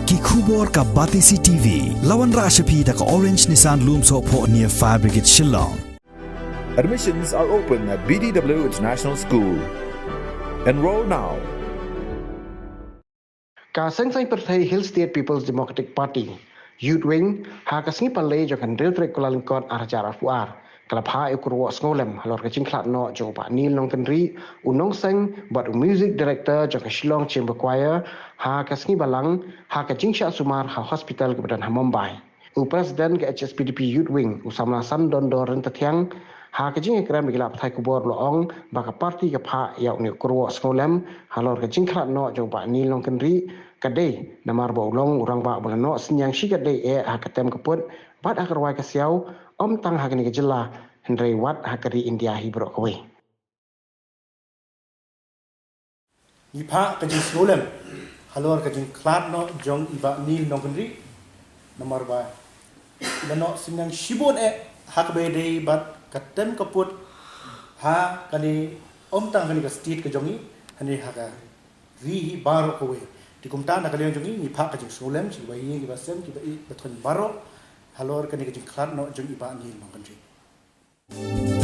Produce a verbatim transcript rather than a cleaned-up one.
Ki khubor ka Batesi T V. La wanrah sha phi da ka Orange Nissan Lumsohphoh near Fire Brigade Shillong. Admissions are open at B D W International School. Enroll now. Ka Seng Saiñ Pyrthei Hill State People's Democratic Party Youth Wing ha ka sngi Palei jong ka hynriew tarik Kyllalyngkot ar hajar arphew ar ka la phah ïa u kyrwoh sngewlem halor ka jingkhlad noh jong u Bah Neil Nongkynrih, u nongseng bad u Music Director jong ka Shillong Chamber Choir ha ka sngi Balang ha ka jingshah sumar ha hospital kaba don ha Mumbai. U President ka H S P D P Youth Wing, u samla Sandondor Ryntathiang, ha ka jingïakren bad ki lad pathai khubor u la ong ba ka party ka phah ïa une u kyrwoh sngewlem halor ka jingkhlad noh jong u Bah Neil Nongkynrih ka dei namar ba u long u rangbah ba la noh synñiang shikatdei eh ha ka tem ka put bad ha ka rwai ka siaw, ym tang ha kane ka jylla hynrei wat ha ka ri India hi baroh kawei. Ngi phah ka jingsngewlem halor ka jingkhlad noh jong i Bah Neil Nongkynrih namar ba i la noh synñiang shibun eh ha kaba ïadei bad ka tem ka put ha kane, ym tang kane ka state ka jong ngi, hynrei ha ka ri hi baroh kawei. Te kumta na ka liang jong ngi ngi phah ka jingsngewlem sha kiba ïing kiba sem, kiba ïeit ba thoiñ baroh halor kane ka jingkhlad noh jong i Bah Neil Nongkynrih.